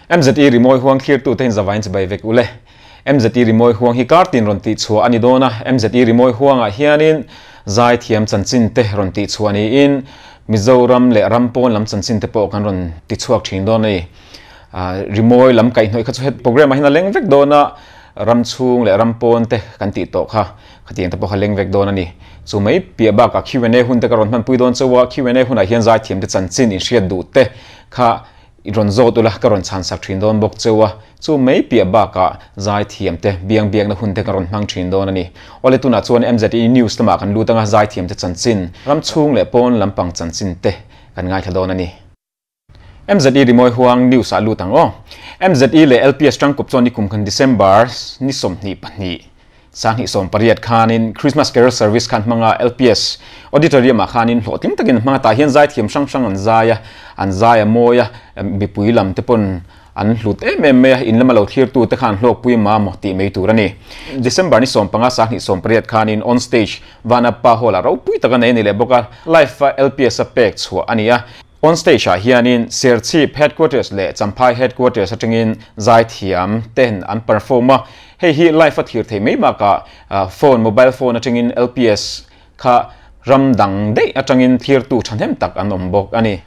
MZE rimawi huang thlirtute in zavain chibai vek ule. MZE rimawi huang hi kartin rawn tih chhuah a ni dawn a, MZE rimawi huangah hianin zaithiam chanchin te rawn tih chhuah niin Mizoram leh ram pawn lam chanchin te pawh kan rawn ti chhuak thin dawn a ni. Rimawi lam kaihhnawih kha chu het programme ah hian a leng vek dawn a, ram chhung leh ram pawn te kan tih tawh kha khatiang te pawh kha leng vek dawn a ni. Chu mai piah bakah Q&A hun te ka rawn hmanpui dawn chauh a, Q&A hunah hian zaithiam te chanchin inhriat duh te kha I rawn zawt ula ka rawn chhan sak thin dawn bawk cheu a, chu mai piah bakah zaithiam te biang biakna hun te ka rawn hmang thin dawn a ni. Awle tunah chuan MZE News lamah kan lut anga zaithiam te chanchin, ram chhung leh pawn lampang chanchin te kan ngaithla dawn a ni. MZE Rimawi Huang News ah lut ang aw. MZE leh LPS tangkawp chuan nikum khan December ni 22. 2018 khanin Christmas Carol Service khan hmanga LPS Auditorium ah khanin hlawhtling takin an hmang a, tah hian zaithiam hrang hrang an zai a, an zai a mawi a, mipui lam te pawn an hlut em em mai a, in lama lo thlirtu te khan hlawkpui mamawh tih mai tur a ni. December ni 15 2018 khanin On Stage Vanappa Hall ah ropui taka nei a ni leh bawk a, live a LPS a pek chhuah a ni a. On stage ah hianin Serchhip Headquarters leh Champhai Headquarters atangin zaithiam ten an perform a, hei hi live a thlir thei mai bakah phone, mobile phone atangin LPS kha ram dang daih atangin thlirtu thahnem tak an awm bawk a ni.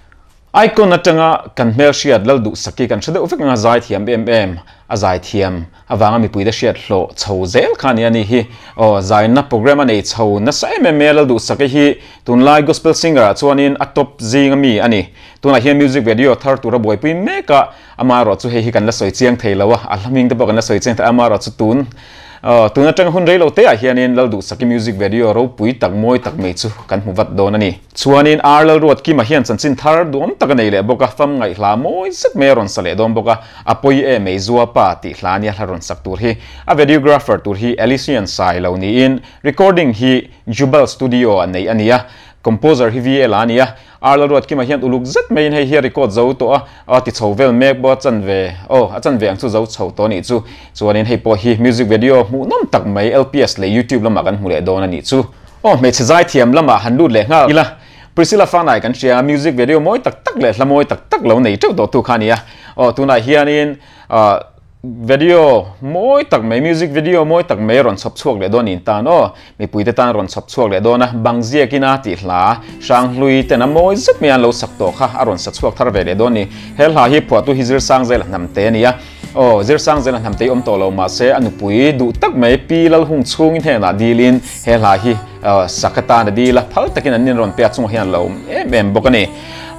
Icon atanga kan hmelhriat Lalduhsaki kan hre deuh vek anga zaithiam em em a zaithiam avanga mipuite hriat hlawh chho zel kha a ni a ni hi. Aw, zaina programme a nei chho nasa em em mai a, Lalduhsaka hi tunlai gospel singer ah chuanin a top zing ami a ni. Tunah hian music video thar tura buaipui mek a, amaherawh chu hei hi kan la sawi chiang thei lo a, a hla hming te pawh kan la sawi chiang thei a, amaherawh chu tun Aw, tun atanga hun rei lo te ah hianin Lalduhsaki music video ropui tak mawi tak mai chu kan hmu vat dawn a ni. Chuanin R Lalruatkima hian chanchin thar duam tak a nei leh bawk a, fam ngaihhla mawi zet mai a rawn sa leh dawn bawk a, a pawi em ei zua pa tih hla nia hla rawn sak tur hi. A videographer tur hi Alician Sai lo niin recording hi Jubal Studio ah neih a ni a, composer hi VL a ni a, R Lalruatkima hian uluk zet maiin hei hi a record zo tawh a, a ti chho vel mek bawk a chanve aw a chanve ang chu zo chho tawh a nih chu. Chuanin hei pawh hi music video hmuhnawm tak mai LPS leh YouTube lamah kan hmu leh dawn a nih chu. Aw hmeichhe zaithiam lamah han lut leh nghal ila, Priscilla Fanai kan hria a, music video mawi tak tak leh hla mawi tak tak lo nei teuh tawh tu kha a ni a. Aw tunah hianin ah video mawi tak mai, music video mawi tak mai a rawn chhawp chhuak leh dawn niin tan aw, mipuite tan a rawn chhawp chhuak leh dawn a, bang ziakin a tih hla Hranghlui ten a mawi zet mai an lo sak tawh kha a rawn sa chhuak thar ve leh dawn a ni. He hla hi phuahtu hi Zirsangzela Hnamte a ni a. Aw, Zirsangzela Hnamte hi awm tawh lo mahse a nupui duh tak mai Pi Lalhung chhungin hnenah dilin he hla hi sak atan a dil a, phal takin an inrawn pek chungah hian a lo awm em em bawk a ni.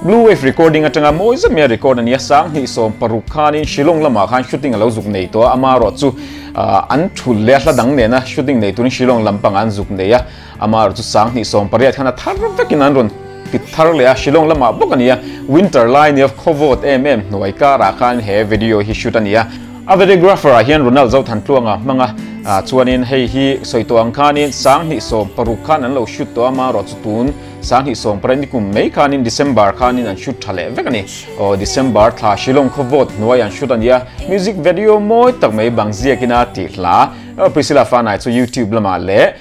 Blue Wave Recording atanga mawi zet mai a record a ni a, 2016 khanin Shillong lamah khan shooting a lo zuk nei tawh a, amaherawh chu an thul leh a hla dang nena shooting nei turin Shillong lampangah an zuk nei a, amaherawh chu 2018 khan a thar vekin an rawn ti thar leh a, Shillong lamah bawk a ni a, winter lai nia khawvawt em em hnuai karah khan he video hi shoot a ni a. A videographer ah hian Ronald Zothantluanga hmang a, chuanin hei hi sawi tawh ang khanin 2016 khan an lo shoot tawh a, amaherawh chu tun 2018 ni kum mai khanin December khanin an shoot tha leh vek a ni. Aw December thla Shillong khaw vawt hnuai an shoot a ni a, music video mawi tak mai bang ziakin a tih hla Priscilla Fanai chu YouTube lamah leh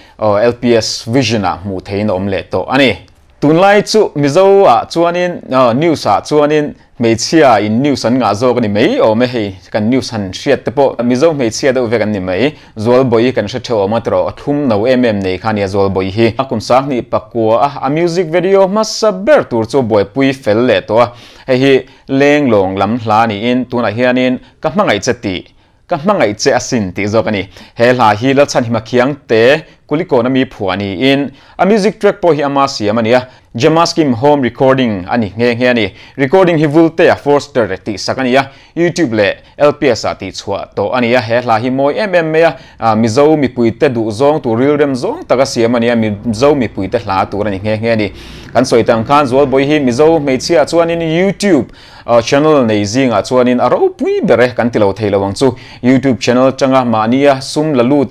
LPS Vision ah hmuh theihin a awm leh tawh a ni. Tunlai chu Mizo ah chuanin news ah chuanin hmeichhia in news an ngah zawk a ni mai awm e, hei kan news han hriat te pawh Mizo hmeichhia deuh vek an ni mai. Zualbawi kan hre theuh awm a tiraw a thlum no em em nei kha a nia Zualbawi hi. A kum 2009 a a music video hmasa ber tur chu buaipui fel leh tawh a, hei hi Lenglawng lam hla niin tunah hianin ka hmangaih che tih Ka hmangaih che asin tih zawk a ni. He hla hi Lalchhanhima Khiangte Kulikawna mi phuah niin a music track pawh hi ama siam a ni a, Gemma Scheme Home Recording a ni nghe nghe a ni. Recording hi Vultea Forster tih sak a ni a, YouTube leh LPS ah tih chhuah tawh a ni a. He hla hi mawi em em mai a, Mizo mipuite duh zawng tur rilrem zawng taka siam a ni a, Mizo mipuite hla tur a ni nghe nghe a ni. Kan sawi tang khan Zualbawi hi Mizo hmeichhia chuanin YouTube Channel nei zingah chuanin a ropui ber e kan ti lo thei lo ang chu. YouTube channel atanga mahnia sum la lut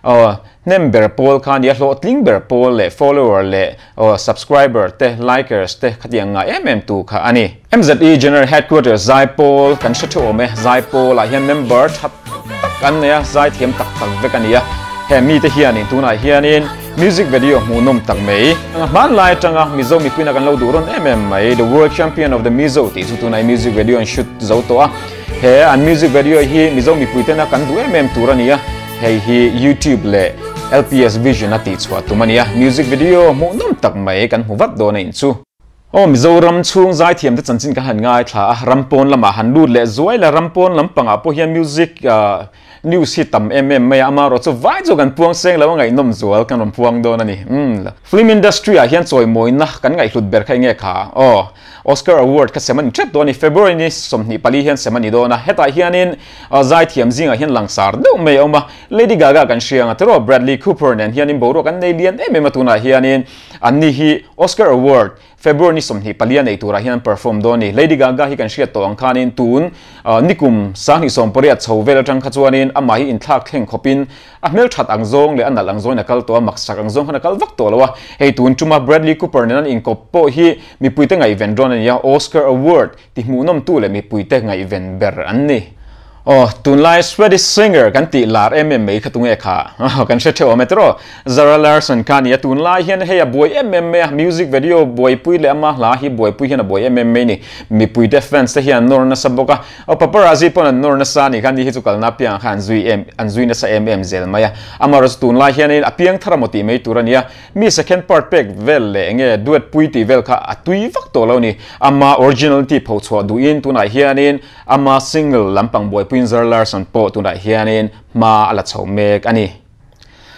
hnem ber pawl kha nia hlawhtling ber pawl leh follower leh subscriber te likers te khatiang ngah em em tu kha a ni. MZE General Headquarters Zaipawl kan hre thu awm e. Zaipawl ah hian member tha tak an nei a, zaithiam tak tak vek a ni a. He mite hianin tunah hianin Music video hmuhnawm tak mai. Hmanlai atanga Mizo mipuina kan lo duh rawn em em mai. The World Champion of the Mizo tih chu tunah music video an shoot zo tawh a. He an music video hi Mizo mipui tena kan duh em em tur a ni a, hei hi YouTube leh LPS Vision a tihchhuah tum a ni a, music video hmuhnawm tak mai kan hmu vat dawn a in chu. Aw Mizoram chhung zaithiam te chanchin kan han ngaithla a, ram pawn lamah han lut leh zuai la, ram pawn lampangah pawh hian music news hi tam em em mai a, amaherawh chu vai chu kan puang seng lo a ngaihnawm zual kan rawn puang dawn a ni. Umm film industry ah hian chawimawina kan ngaihhlut ber kha enge kha? Aw Oscar award kha sem a ni tep dawn a ni, February ni 24 hian sem a ni dawn a, hetah hianin zaithiam zingah hian langsar deuh mai a awm a, Lady Gaga kan hria ang a tiraw, Bradley Cooper nen hianin boruak an nei lian em em a tunah hianin Anni hi Oscar Award February ni 24 a nei turah hian an perform dawn a ni. Lady Gaga hi kan hriat tawh ang khanin tun nikum 2018 chho vel atang kha chuanin amah hi inthlak thleng khawpin a hmelthat ang zawng leh a nalh ang zawngin a kal tawh a, maksak ang zawng khan a kal vak tawh lo a. Hei tun tuma Bradley Cooper nen an inkawp pawh hi mipuite ngaihven rawn a ni a, Oscar Award ti hmuhnawmtu leh mipuite ngaihven ber an ni. Aw, tunlai Swedish singer kan tih lar em em mai kha tunge kha? Kan hre theuh awm e tiraw? Zara Larsson kha a ni a, tunlai hian hei a buai em em mai a, music video buaipui leh ama hla hi buaipui hian a buai em em mai a ni. Mipuite fans te hian an nawr nasa bawk a, aw paparazzi pawn an nawr nasa a nih kha, ni hi chu kalna apiangah khan an zui em an zui nasa em em zel mai a. Amaherawhchu tunlai hianin a piang thar amaw tih mai tur a ni a, Mi second part pek vel leh enge duet pui tih vel kha a tui vak tawh lo ni. Ama original tih pho chhuah duhin tunah hianin ama single lampang buaipuiin Zara Larsson pawh tunah hianin hma a la chho mek a ni.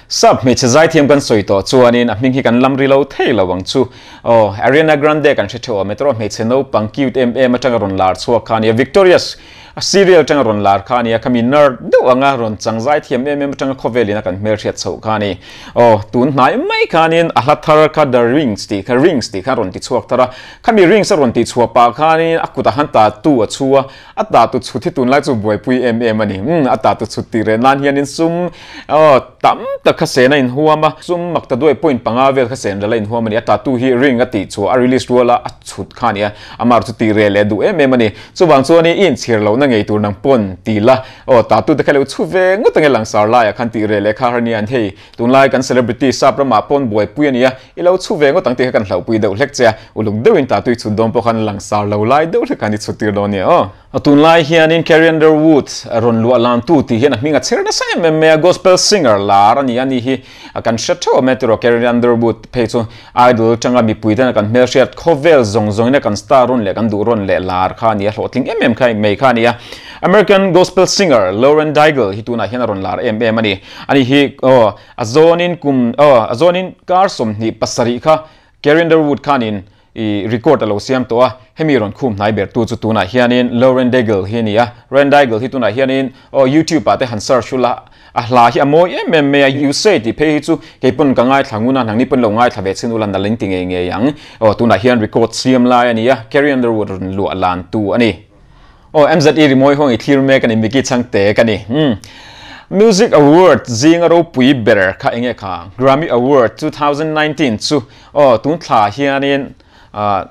Sap hmeichhe zaithiam kan sawi tawh chuanin a hming hi kan lam ri lo thei lo ang chu. Aw, Ariana Grande kan hre theuh awm e tawh hmeichhe naupang cute em em atanga rawn lar chhuak kha a nia. Victoria's A serial atanga rawn lar kha a nia, khami nerd deuh anga rawn chang zai thiam em em atanga khawvelin a kan hmelhriat chhoh kha a ni. Aw, tun hnai mai khanin a hla thar kha The Rings tih kha Rings tih kha a rawn ti chhuak thar a, khami Rings a rawn tih chhuah pah khanin a kutah khan tatu a chhu a, a tatu chhut hi tunlai chu buaipui em em a ni. Umm, a tatu chhut tih reh nan hianin sum, aw, tam tak kha sen a inhuam a, sum mak ta duai point panga vel kha sen ral a inhuam a ni. A tatu hi Ring a tih chhuah a release ruala a chhut kha a ni a, amah chu tih reh leh duh em em a ni. Chuvang chuan i inchhir lohna ngei tur nang pawn ti la, aw tatu te kha lo chhu ve ngawt ange langsar laiah khan tih reh leh kha har nia hei tunlai kan celebrity sap ramah pawn buaipui a nia i lo chhu ve ngawt ang tih kha kan hlauhpui deuh hlek che a, uluk deuhin tatu i chhut dawn pawh khan langsar lo lai deuh hlek khan i chhut tir dawn nia aw. Tunlai hianin Carrie Underwood rawn luah lantu tih hian a hming a chher nasa em em mai a, gospel singer lar a ni a, ni hi kan hre theuh awm e tiraw Carrie Underwood phei chu Idol atanga mipui tena kan hmelhriat khawvel zawng zawngina kan star rawn leh kan duh rawn leh lar kha a ni a, hlawhtling em em kha mai kha a ni a. American gospel singer Lauren Daigle hi tunah hian a rawn lar em em a ni. Ani hi aw a zawnin kum aw a zawnin kar 27 kha Carrie Underwood khanin i record a lo siam tawh a, hemi rawn khum hnai ber tu chu tunah hianin Lauren Daigle hi a ni a. Lauren Daigle hi tunah hianin aw YouTube ah te han search ula A hla hi a mawi em em mai a, You Say tih phei hi chu kei pawn ka ngaithla ngun a, nangni pawn lo ngaithla ve chin ula nalh in ti ngei ngei ang. Aw tunah hian record siam lai a ni a, Carrie Underwood rawn luah lan tu a ni. Aw MZE rimawi huang i thlir mek a ni, Micky Chhangte ka ni. Umm. Music Award zinga ropui ber kha enge kha? Grammy Award 2019 chu aw tun thla hianin ah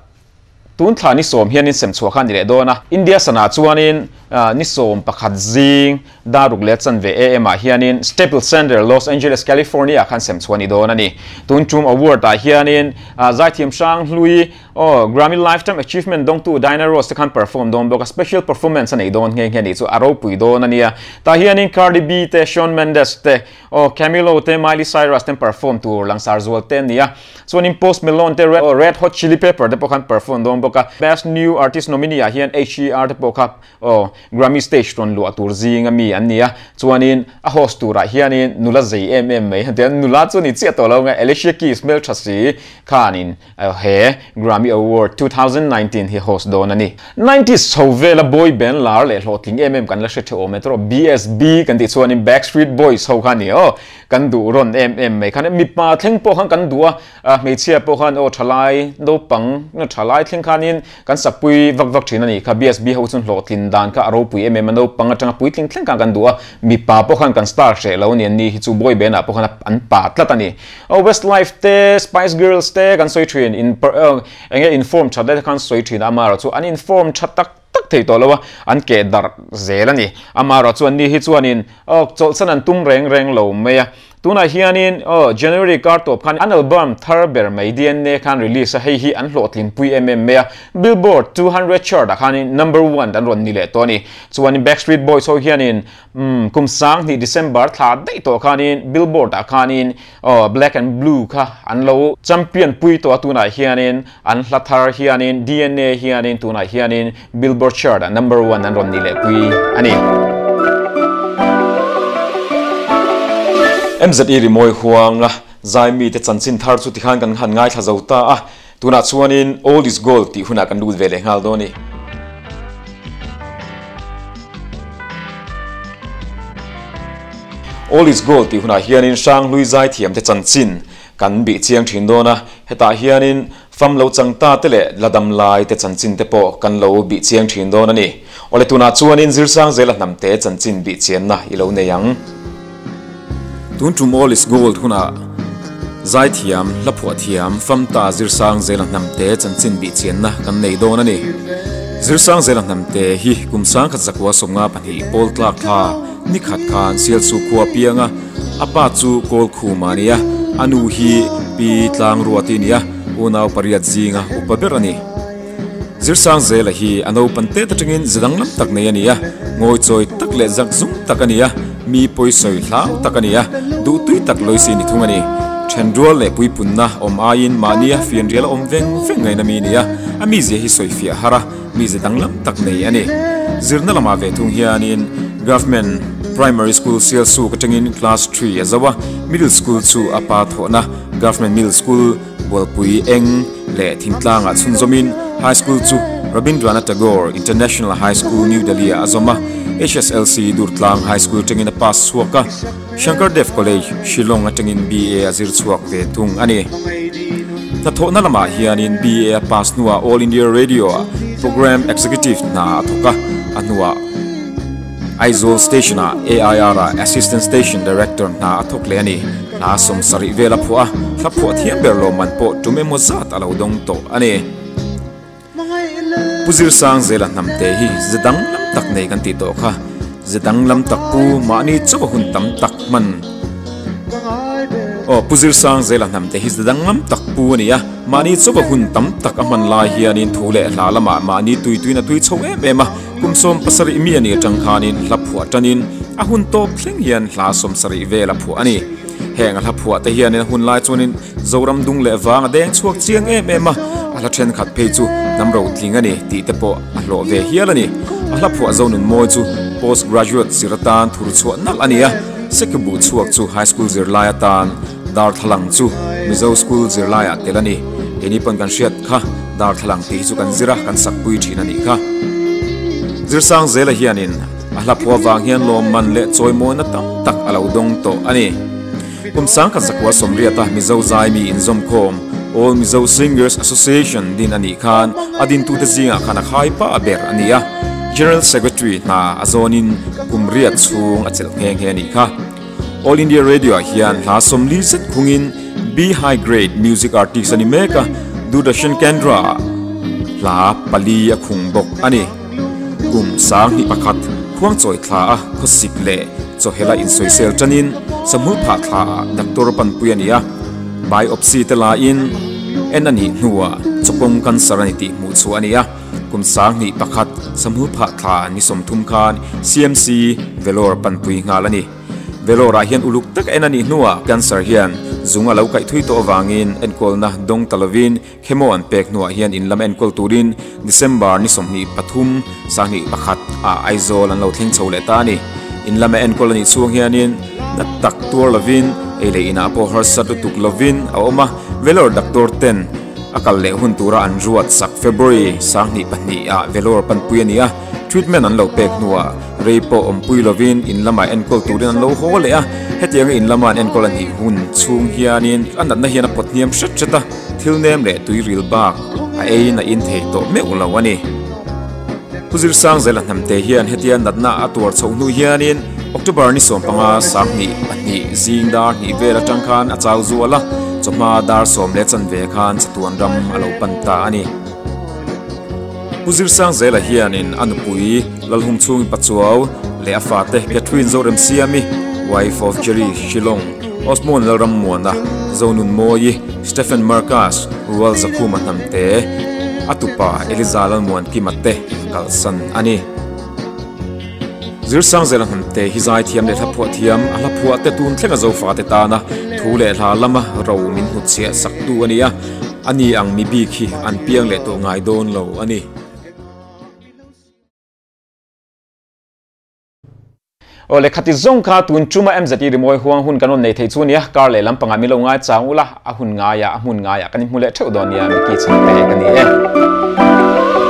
Tun thla ni sawm hianin sem chhuah kha a ni leh dawn a. India sanah chuanin ni 11 zing dar ruk leh chanve AM ah hianin Staples Center, Los Angeles, California ah khan sem chhuah a ni dawn a ni. Tun tum award ah hianin zaithiam hrang hlui aw Grammy Lifetime Achievement dawngtu Diana Ross te khan perform dawn bawk a, special performance a nei dawn nghe nghe a nih chu a ropui dawn a nia. Tah hianin Cardi B te, Shawn Mendes te, aw Camilo te, Miley Cyrus ten perform tur langsar zual te a ni a. Chuanin Post Malone te Red Hot Chili Pepper te pawh khan perform dawn bawk a. Best New Artist nominee ah hian HER te pawh kha aw Grammy stage rawn luah tur zinga mi an ni a. Chuanin a host turah hianin nula zei em em mai han ti a, nula chu ni chiah tawh lo nge Alicia Keys hmeltha si khanin he Grammy Award 2019 hi host dawn a ni. Nineties chho vela boy band lar leh hlawhtling em em kan la hre theuh awm e tawh BSB kan tih chuanin Backstreet Boys ho kha a ni aw. Kan duh rawn em em mai khan mipa thleng pawh khan kan duh a, hmeichhia pawh khan aw thalai naupang thalai thleng khanin kan sakpui vak vak thin a nih kha. BSB ho chuan hlawhtlin dan kha a ropui em em a, naupang atanga puitling thleng khan kan duh a, mipa pawh khan kan star hreh lo a ni, anni hi chu boy band ah pawh khan an pa tlat a ni. Aw Westlife te, Spice Girls te kan sawi thin, in eng nge inform that lai te khan sawi thin a, amaherawhchu an inform tha tak tak thei tawh lo a, an keh darh zel a ni. Amaherawh chuan ni hi chuanin aw chawlhsan an tum reng reng lo mai a. Tunah hianin aw January kar tawp khan an album thar ber mai DNA khan release a, hei hi an hlawhtlin pui em em mai a, Billboard 200 chart ah khanin number one an rawn ni leh tawh a ni. Chuanin Backstreet Boys ho hianin umm kum 2000 December thla daih tawh khanin Billboard ah khanin aw Black and Blue kha an lo champion pui tawh a, tunah hianin an hla thar hianin DNA hianin tunah hianin Billboard chart ah number one an rawn ni leh pui a ni. MZE rimawi huanga zaimi te chanchin thar chu tikhan kan han ngaithla zo ta a, tunah chuanin Old is Gold tih hunah kan lut ve leh nghal dawn a ni. Old is Gold tih hunah hianin Hranghlui zaithiam te chanchin kan bih chiang thin dawn a, hetah hianin Fam lo chang ta te leh la dam lai te chanchin te pawh kan lo bih chiang thin dawn a ni. Awle tunah chuanin Zirsang zela hnam te chanchin bih chianna i lo nei ang. Tun tum All is Gold hunah Zaithiam, Hlaphuah thiam, Fam ta Zirsang zela hnam te chanchin bih chianna kan nei dawn a ni. Zirsang zela hnam te hi kum 1924 pawl tlak thla ni khat khan Sialsu khua pianga A pa chu Kawl Khuma a ni a, a nu hi Pi Tlangruati a ni a, unau pariat zinga upa ber a ni. Zirsang Zela hi a naupan tet atangin ze danglam tak nei a ni a, ngawichawi tak leh zakzum tak a ni a, mi pawisawi hlau tak a ni a, duhtui tak lawisi ni thung a ni. Thenrual leh puipunna awm aiin mahnia fianrial a awm veng veng ngaina mi a ni a, a mizia hi sawifiah har a, Mize danglam tak nei a ni. Zirna lamah ve thung hianin Government Primary School Sialsuk atangin Class Three a zo a, Middle School chu a pa thawhna Government Middle School Bualpui Eng leh Thingtlangah chhunzawmin High School chu Rabindranath Tagore International High School New Delhi-ah a zawm a, HSLC Durtlang High School atangin a pass chhuak a, Shankar Dev College, Shillong atangin BA a zir chhuak ve thung a ni. Hnathawhna lamah hianin BA a pass hnuah All India Radio-ah Programme Executive hna a thawk a, a hnuah Aizawl Station-ah AIR-ah Assistant Station Director hna a thawk leh a ni. Hna 70 vel a phuah a, hla phuah thiam ber lawmman pawh tum emaw zat a lo dawng tawh a ni. Pu Zirsang Zela hnamte hi ze danglam tak nei kan tih tawh kha. Ze danglam tak pu mahni chaw hun tam tak hman. Aw Pu Zirsang Zela hnamte hi ze danglam tak pu a ni a, mahni chaw hun tam tak a hman lai hianin thu leh hla lamah mahni tui tuin a tui chho em em a, kum 70 mi a nih atang khanin hla phuah tanin a hun tawp thleng hian hla 70 vel a phuah a ni. Heng a hla phuah te hianin a hun lai chuanin Zoram dung leh vang a deng chhuak chiang em em a, a hla thenkhat phei chu hnam rotling a ni tih te pawh a hlawh ve hial a ni. A hla phuah Zonun Mawi chu Post Graduate zir atan thur chhuah nalh a ni a, Sekibuh chhuak chu High School zirlai atan Darthlalang chu Mizo School zirlaiah tel a ni. Keini pawn kan hriat kha Darthlalang tih hi chu kan zir a, kan sakpui thin a nih kha. Zirsang Zela hianin a hla phuah vang hian lawmman leh chawimawina tam tak a lo dawng tawh a ni. Kum 1980 Mizo zaimi inzawmkhawm All Mizo Singers Association din a nih khan a dintute zingah khan a khai pah ber a ni a, General Secretary hna a zawnin kum riat chhung a chelh nghe nghe a nih kha. All India Radio ah hian hla 40 zet khungin B High Grade Music Artist a ni mek a, Doordarshan Kendra ah hla pali a khung bawk a ni. Kum 2001 khuangchawi thla a khawsik leh chawhela insawisel tanin Samhul phah thla ah doctor panpui a ni a, biopsy te laiin en a nih hnuah chawkawng cancer a ni tih hmuh chhuah a ni a, kum 2001 Samhul phah thla ni 30 khan CMC Vellore panpui nghal a ni. Vellore ah hian uluk tak en a nih hnuah cancer hian zung a lo kaih thui tawh avangin enkawlna dawng ta lovin Chemo an pek hnuah hian in lam enkawl turin December ni 23, 2001 ah Aizawl an lo thleng chho leh ta a ni. In lama enkawl a nih chhung hianin na tak tuar lovin ei leh inah pawh harsat lutuk lovin a awm a, Vellore doctor ten a kal leh hun tura an ruat sak February 2002 ah Vellore panpui a ni a, treatment an lo pek hnuah rei pawh awmpui lovin in lamah enkawl turin an lo haw leh a, hetianga in lama an enkawl a nih hun chhung hianin a natna hian a pawt hniam hret hret a. Thil nem leh tui ril bak a eiin a in thei tawh meuh lo a ni. Pu Zirsang Zela hnamte hian hetia natna a tuar chhoh hnu hianin October ni 15 2002 zing dar hnih vel atang khan a chau zual a, chawhma dar sawm leh chanve khan chatuan ram a lo pan ta a ni. Pu Zirsang Zela hianin a nupui Lalhungchhungi Pachuau leh a fate Catherine Zoremsiami, wife of Jerry Shillong, Osmond Lalrammuana, Zonunmawii, Stephen Marcus, Rual Zakhuma Hnamte, a tupa Eliza Lalmuankima te kalsan a ni. Zirsangzela Hnamte hi zaithiam leh hlaphuah thiam, a hlaphuah te tun thlenga Zofate tana thu leh hla lama ro min hnutchhiah saktu a ni a, ani ang mi bik hi an piang leh tawh ngai dawn lo a ni. Aw le, khati zawng kha tun chuma MZE rimawi huang hun kan rawn nei thei chu nia, kar leh lampangah min lo ngai chang ula, a hun ngaiah, a hmun ngaiah kan inhmu leh theuh dawn nia, Mickey chhangte ka ni e.